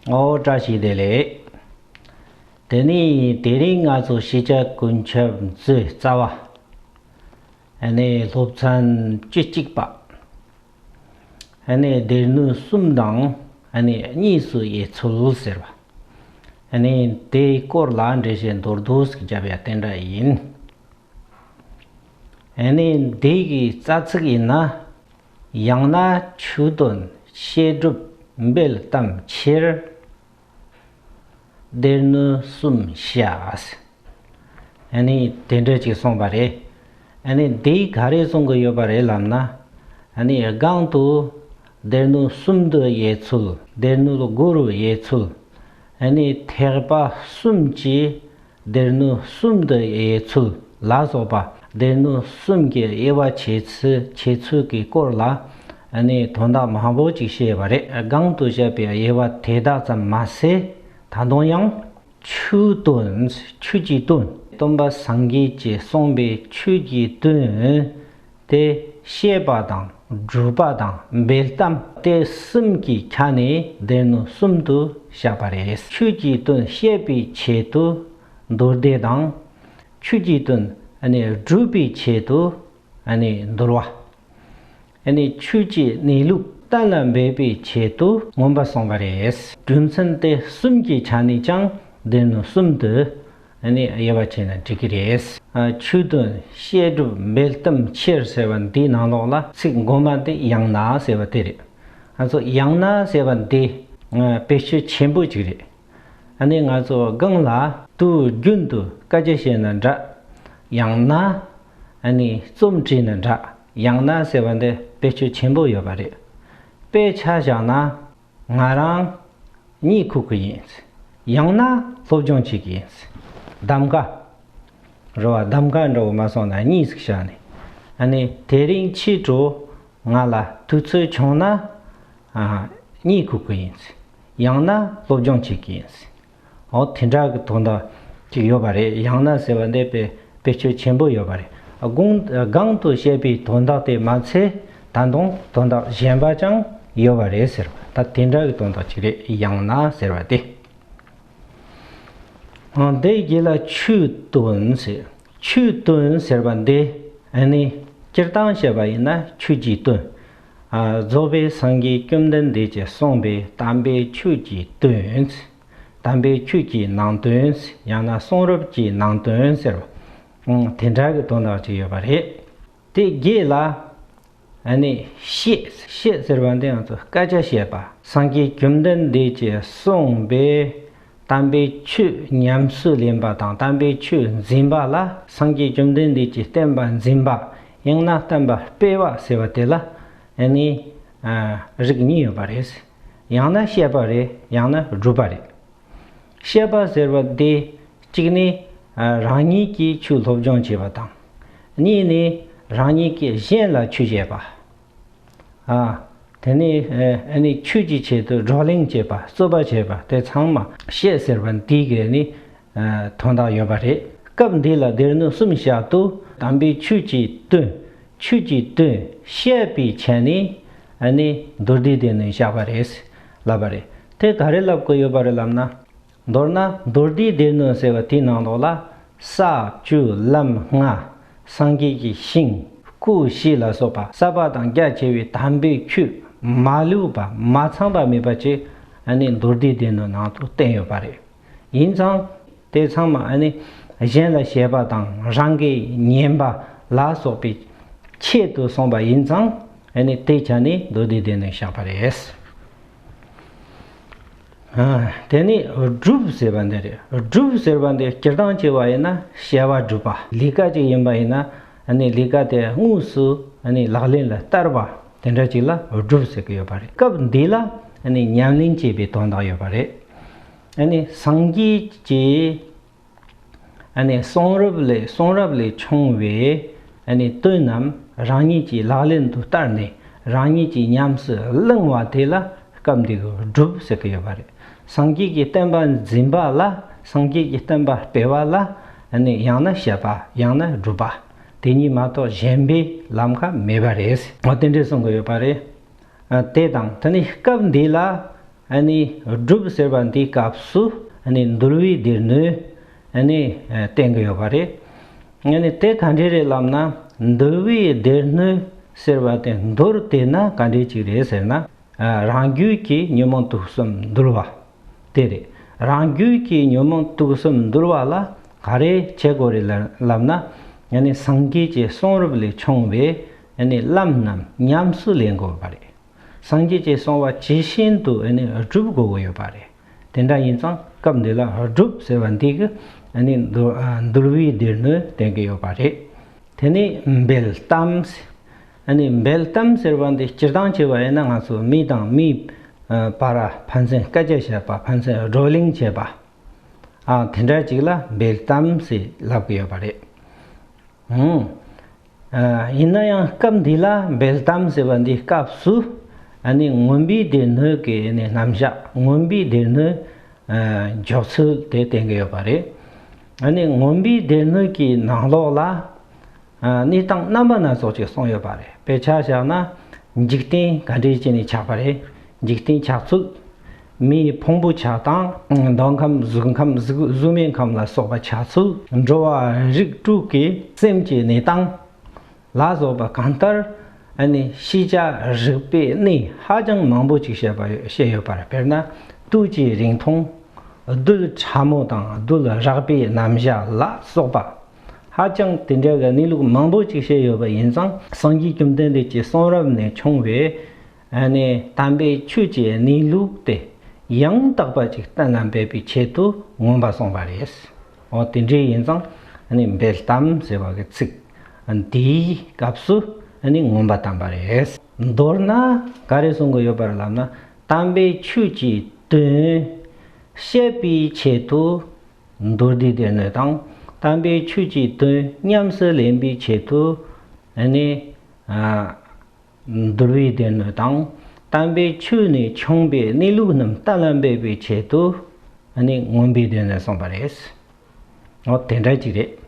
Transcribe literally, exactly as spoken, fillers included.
ཨོ་བཀྲ་ཤིས་བདེ་ལེགས། དེ་ནས་དེ་རིང་ང་ཚོ་ཤེས་བྱ་ཀུན་ཁྱབ་མཛོད་རྩ་བ། ཨ་ནི་སློབ་ཚན་བཅུ་གཅིག་པ། ཨ་ནི་སྡེ་སྣོད་གསུམ་དང་ཨ་ནི་གཉིས་སུ་དབྱེ་ཚུལ་ཟེར་བ། ཨ་ནི་དེའི་སྐོར་ལ་འགྲེལ་བཤད་མདོར་བསྡུས་ཤིག་བརྒྱབ་ཡ་དེ་འདྲ་ཡིན། ཨ་ནི་འདི་གི་རྩ་ཚིག་ཡིན་ན། ཡང་ན་ཆོས་དོན་བཤད་སྒྲུབ་འབེལ་གཏམ་ཕྱིར། སྡེ་སྣོད་གསུམ་བཤད། ཨ་ནི་དེ་འདྲ་ཅིག་གསུངས་པ་རེད། ཨ་ནི་འདི་ག་རེ་གསུང་གི་ཡོད་པ་རེད་ལབ་ན། ཨ་ནི་སྒང་དུ་སྡེ་སྣོད་གསུམ་དུ་དབྱེ་ཚུལ། སྡེ་སྣོད་དགུ་རུ་དབྱེ་ཚུལ། ཨ་ནི་ཐེག་པ་གསུམ་གྱི་སྡེ་སྣོད་གསུམ་དུ་དབྱེ་ཚུལ་ལ་སོགས་པ། སྡེ་སྣོད་གསུམ་གྱི་དབྱེ་བ་ཕྱེ་ཚུལ། ཕྱེ་ཚུལ་གྱི་སྐོར་ལ་ཨ་ནི་དོན་དག་མང་པོ་ཅིག་བཤད་པ་རེད། སྒང་དུ་བཤད་པའི་དབྱེ་བ་དེ་དག་ཙམ་མ་ཟད། ད་དུང་ཡང་ཆོས་དོན། ཆོས་ཀྱི་དོན། སྟོན་པ་སངས་རྒྱས་ཀྱིས་གསུངས་པའི་ཆོས་ཀྱི་དོན་དེ་བཤད་པ་དང་། སྒྲུབ་པ་དང་། འབེལ་གཏམ། དེ་གསུམ་གྱི་ཆ་ནས་སྡེ་སྣོད་གསུམ་དུ་བཞག་པ་རེད། ཆོས་ཀྱི་དོན་བཤད་པའི་ཆེད་དུ་མདོ་སྡེ་དང་། ཆོས་ཀྱི་དོན་ཨ་ནི་སྒྲུབ་པའི་ཆེད་དུ་ཨ་ནི་འདུལ་བ། ཨ་ནི་ཆོས་ཀྱི་གནས་ལུགས་གཏན་ལ་འབེབས་པའི་ཆེད་དུ་མངོན་པར་གསུངས་པ་རེད། རྒྱུ་མཚན་དེ་གསུམ་གྱི་ཆ་ནས་ཀྱང་སྡེ་སྣོད་གསུམ་དུ་ཨ་ནི་དབྱེ་བ་ཕྱེ་ན་འགྲིག་གི་རེད། ཨ། ཆོས་དོན་བཤད་སྒྲུབ་འབེལ་གཏམ་ཕྱིར་ཟེར་བ་འདིའི་ནང་ལོགས་ལ་ཚིག་མགོ་མ་དེ་ཡང་ན་ཟེར་བ་དེ་རེད། ང་ཚོ་ཡང་ན་ཟེར་བ་འདི་ཨ་བེད་སྤྱོད་ཆེན་པོ་ཅིག་རེད། ཨ་ནི་ང་ཚོ་སྒང་ལ་དུས་རྒྱུན་དུ་སྐད་ཆ་བཤད་ན་འདྲ། ཡང་ན་ཨ་ནི་རྩོམ་བྲིས་ན་འདྲ། ཡང་ན་ཟེར་བ་འདི་བེད་སྤྱོད་ཆེན་པོ་ཡོད་པ་རེད། དཔེ་ཆ་བཞག་ན། ང་རང་གཉིད་ཁུག་གི་ཡིན། ཡང་ན་སློབ་སྦྱོང་བྱེད་ཀྱི་ཡིན། གདམ་ག་རེད་བ། གདམ་ག་འདྲ་བོ་མ་སོང་ན་གཉིད་ཟིག་བཞག་ནས། ཨ་ནི་དེ་རིང་ཕྱི་དྲོ་ང་ལ་དུས་ཚོད་བྱུང་ན། ཨ། གཉིད་ཁུག་གི་ཡིན། ཡང་ན་སློབ་སྦྱོང་བྱེད་ཀྱི་ཡིན། འོ་དེ་འདྲ་གི་དོན་དག་ཅིག་ཡོད་པ་རེད། ཡང་ན་ཟེར་བ་འདི་དཔེ་བེད་སྤྱོད་ཆེན་པོ་ཡོད་པ་རེད། སྒང་སྒང་དུ་བཤད་པའི་དོན་དག་དེ་མ་ཚད་ད་དུང་དོན་དག་གཞན་པ་ཀྱང་ཡོད་པ་རེད་ཟེར་བ། ད་དེ་འདྲ་གི་དོན་དག་ཅིག་རེད། ཡང་ན་ཟེར་བ་དེ། འདི་རྗེས་ལ་ཆོས་དོན་ཟེར། ཆོས་དོན་ཟེར་བ་འདི་ཨ་ནི་སྤྱིར་བཏང་བཤད་པ་ཡིན་ན་ཆོས་ཀྱི་དོན། ཨ། རྫོགས་པའི་སངས་རྒྱས་བཅོམ་ལྡན་འདས་ཀྱིས་གསུངས་པའི་དམ་པའི་ཆོས་ཀྱི་དོན། དམ་པའི་ཆོས་ཀྱི་ནང་དོན། ཡང་ན་གསུང་རབ་ཀྱི་ནང་དོན་ཟེར་བ། ཨང་། དེ་འདྲ་གི་དོན་དག་ཅིག་ཡོད་པ་རེད། དེ་རྗེས་ལ་ཨ་ནི་བཤད། བཤད་ཟེར་བ་འདི་ང་ཚོ་སྐད་ཆ་བཤད་པ། སངས་རྒྱས་བཅོམ་ལྡན་འདས་ཀྱིས་གསུངས་པའི་དམ་པའི་ཆོས་ཉམས་སུ་ལེན་པ་དང་། དམ་པའི་ཆོས་འཛིན་པ་ལ། སངས་རྒྱས་བཅོམ་ལྡན་འདས་ཀྱི་བསྟན་པ་འཛིན་པ། ཡང་ན་བསྟན་པ་སྤེལ་བ་ཟེར་བ་དེ་ལ་ཨ་ནི་ཨ་རིགས་གཉིས་ཡོད་པ་རེད། ཡང་ན་བཤད་པ་རེད། ཡང་ན་སྒྲུབ་པ་རེད། བཤད་པ་ཟེར་བ་འདི་གཅིག་ནི་ཨ་རང་ཉིད་ཀྱིས་ཆོས་སློབ་སྦྱོང་བྱེད་པ་དང་། གཉིས་ནི་རང་ཉིད་ཀྱིས་གཞན་ལ་ཆོས་བཤད་པ། ཨ། དེ་ནས་ཨ་ནི་ཆོས་ཀྱི་ཆེད་དུ་བགྲོ་གླེང་བྱེད་པ། རྩོད་པ་བྱེད་པ། དེ་ཚང་མ་བཤད་ཟེར་བ་འདི་གི་ནི་ཨ་དོན་དག་ཡོད་པ་རེད། སྐབས་འདི་ལ་སྡེ་སྣོད་གསུམ་བཞག་ཏུ་དམ་པའི་ཆོས་ཀྱི་དོན། ཆོས་ཀྱི་དོན་བཤད་པའི་ཆ་ནས་ཨ་ནི་མདོ་སྡེའི་སྡེ་སྣོད་བཞག་པ་རེད་ལབ་པ་རེད། དེ་ག་རེ་ལབ་དགོས་ཡོད་པ་རེད་ལབ་ན། མདོར་ན་མདོ་སྡེའི་སྡེ་སྣོད་ཟེར་བ་དེའི་ནང་ལོགས་ལ་ས་བཅུ་ལམ་ལྔ། སངས་རྒྱས་ཀྱི་ཞིང་། སྐུ་བཞི་ལ་སོགས་པ་ཟབ་པ་དང་རྒྱ་ཆེ་བའི་དམ་པའི་ཆོས་མ་ལུས་པ་མ་ཚང་བ་མེད་པ་ཅིག་ཨ་ནི་མདོ་སྡེའི་སྡེ་སྣོད་ནང་དུ་བསྟན་ཡོད་པ་རེད། ཡིན་ཙང་དེ་ཚང་མ་ཨ་ནི་གཞན་ལ་བཤད་པ་དང་རང་གིས་ཉན་པ་ལ་སོགས་པའི་ཆེད་དུ་གསུངས་པ་ཡིན་ཙང་ཨ་ནི་དེའི་ཆ་ནས་མདོ་སྡེའི་སྡེ་སྣོད་བཞག་པ་རེད། ཨ། དེ་ནས་སྒྲུབ་ཟེར་བ་འདི་རེད། སྒྲུབ་ཟེར་བ་འདི་སྤྱིར་བཏང་བྱས་པ་ཡིན་ན་བྱ་བ་སྒྲུབ་པ། ལས་ཀ་ཅིག་ཡིན་པ་ཡིན་ན་ཨ་ནི་ལས་ཀ་དེ་དངོས་སུ་ཨ་ནི་ལག་ལེན་ལ་བསྟར་བ། དེ་འདྲ་ཅིག་ལ་སྒྲུབ་ཟེར་གི་ཡོད་པ་རེད། སྐབས་འདི་ལ་ཨ་ནི་ཉམས་ལེན་བྱེད་པའི་དོན་དག་ཡོད་པ་རེད། ཨ་ནི་སངས་རྒྱས་ཀྱི་ཨ་ནི་གསུང་རབ་ལས། གསུང་རབ་ལས་བྱུང་བའི་ཨ་ནི་དོན་རྣམས་རང་ཉིད་ཀྱིས་ལག་ལེན་དུ་བསྟར་ནས་རང་ཉིད་ཀྱིས་ཉམས་སུ་བླངས་པ་དེ་ལ་སྐབས་འདི་གི་སྒྲུབ་ཟེར་གི་ཡོད་པ་རེད། སངས་རྒྱས་ཀྱི་བསྟན་པ་འཛིན་པ་ལ། སངས་རྒྱས་ཀྱི་བསྟན་པ་སྤེལ་བ་ལ་ཨ་ནི་ཡང་ན་བཤད་པ། ཡང་ན་སྒྲུབ་པ། དེ་གཉིས་མ་གཏོགས་གཞན་པའི་ལམ་ཁ་མེད་པ་རེད། འོ་དེ་འདྲས་གསུང་གི་ཡོད་པ་རེད། ཨ། དེ་དང་དེ་ནི་སྐབས་འདི་ལ་ ཨ་ནི་སྒྲུབ་ཟེར་བ་འདིའི་སྐབས་སུ་ཨ་ནི་འདུལ་བའི་སྡེ་སྣོད་ཨ་ནི་བསྟན་གྱི་ཡོད་པ་རེད། ཨ་ནི་དེ་ག་འདྲ་རེད་ལབ་ན། འདུལ་བའི་སྡེ་སྣོད་ཟེར་བ་དེ་མདོར་བསྡུས་ན་ག་འདྲ་ཅིག་རེད་ཟེར་ན། ཨ། རང་རྒྱུད་ཀྱི་ཉོན་མོངས་དུག་གསུམ་འདུལ་བ་དེ་རེད། རང་རྒྱུད་ཀྱི་ཉོན་མོངས་དུག་གསུམ་འདུལ་བ་ལ་ག་རེ་བྱེད་དགོས་རེད་ལབ་ན། ཨ་ནི་སངས་རྒྱས་ཀྱི་གསུང་རབ་ལས་བྱུང་བའི་ཨ་ནི་ལམ་རྣམས་ཉམས་སུ་ལེན་དགོས་པ་རེད། སངས་རྒྱས་ཀྱིས་གསུངས་པ་ཇི་བཞིན་དུ་ཨ་ནི་སྒྲུབ་དགོས་ཀྱི་ཡོད་པ་རེད། དེ་འདྲ་ཡིན་ཙང་སྐབས་འདི་ལ་སྒྲུབ་ཟེར་བ་འདི་གིས་ཨ་ནི་འདུལ་ཨ་འདུལ་བའི་སྡེ་སྣོད་བསྟན་གྱི་ཡོད་པ་རེད། དེ་ནས་འབེལ་གཏམ། ཨ་ནི་འབེལ་གཏམ་ཟེར་བ་འདི་སྤྱིར་བཏང་བྱས་པ་ཡིན་ན། ང་ཚོ་མི་དང་མིའི་ཨ་བར་ཕན་ཚུན་སྐད་ཆ་བཤད་པ། ཕན་ཚུན་བགྲོ་གླེང་བྱེད་པ། ཨ། དེ་འདྲ་ཅིག་ལ་འབེལ་གཏམ་ཟེར་ལབ་ཀྱི་ཡོད་པ་རེད། ཨང་། ཨ། ཡིན་ན་ཡང་སྐབས་འདི་ལ་འབེལ་གཏམ་ཟེར་བ་འདིའི་སྐབས་སུ་ཨ་ནི་མངོན་པའི་སྡེ་སྣོད་ཀྱི་ཨ་ནི་རྣམ་གཞག་མངོན་པའི་སྡེ་སྣོད་ཨ་འཇོག་ཚུལ་དེ་བསྟན་གྱི་ཡོད་པ་རེད། ཨ་ནི་མངོན་པའི་སྡེ་སྣོད་ཀྱི་ནང་ལོགས་ལ་ཨ་གནས་སྟངས་རྣམ་པ་སྣ་ཚོགས་ཅིག་གསུངས་ཡོད་པ་རེད། དཔེ་ཆ་བཞག་ན། འཇིག་རྟེན་ག་འདྲས་བྱས་ནས་ཆགས་པ་རེད། འཇིག་རྟེན་ཆགས་ཚུལ། མིའི་ཕུང་པོ་ཆགས་སྟངས། མདོ་ཁམས་གཟུགས་ཁམས་གཟུགས་གཟུགས་མེད་ཁམས་ལ་སོགས་པ་ཆགས་ཚུལ། འགྲོ་བ་རིགས་དྲུག་གི་སེམས་ཀྱི་གནས་སྟངས་ལ་སོགས་པ། གང་ལྟར་ཨ་ནི་ཤེས་བྱ་རིག་པའི་གནས་ཧ་ཅང་མང་པོ་ཅིག་བཤད་པ་ཡོད་བཤད་ཡོད་པ་རེད། དཔེར་ན་དུས་ཀྱི་རིང་ཐུང་། རྡུལ་ཕྲ་མོ་དང་རྡུལ་རགས་པའི་རྣམ་གཞག་ལ་སོགས་པ། ཧ་ཅང་དེ་འདྲ་གི་གནས་ལུགས་མང་པོ་ཅིག་བཤད་ཡོད་པ་ཡིན་ཙང་། སངས་རྒྱས་བཅོམ་ལྡན་འདས་ཀྱི་གསུང་རབ་ནས་བྱུང་བའི་ཨ་ནི་དམ་པའི་ཆོས་ཀྱི་གནས་ལུགས་དེ་ཡང་དག་པ་ཅིག་གཏན་ལ་འབེབས་པའི་ཆེད་དུ་མངོན་པ་གསུངས་པ་རེད། འོ་དེ་འདྲ་ཡིན་ཙང་ཨ་ནི་འབེལ་གཏམ་ཟེར་བ་གི་ཚིག་འདིའི་སྐབས་སུ་ཨ་ནི་མངོན་པ་བསྟན་པ་རེད། མདོར་ན་ག་རེ་གསུང་གི་ཡོད་པ་རེད་ལབ་ན། དམ་པའི་ཆོས་ཀྱི་དོན་བཤད་པའི་ཆེད་དུ་མདོར་བསྡུས་སྡེ་སྣོད་དང་། དམ་པའི་ཆོས་ཀྱི་དོན་ཉམས་སུ་ལེན་པའི་ཆེད་དུ་ཨ་ནི་ཨ་འདུལ་བའི་སྡེ་སྣོད་དང་། དམ་པའི་ཆོས་ནས་བྱུང་བའི་གནས་ལུགས་རྣམས་གཏན་ལ་འབེབས་པའི་ཆེད་དུ་ཨ་ནི་མངོན་པའི་སྡེ་སྣོད་གསུངས་པ་རེད། འོ་དེ་འདྲ་ཅིག་རེད།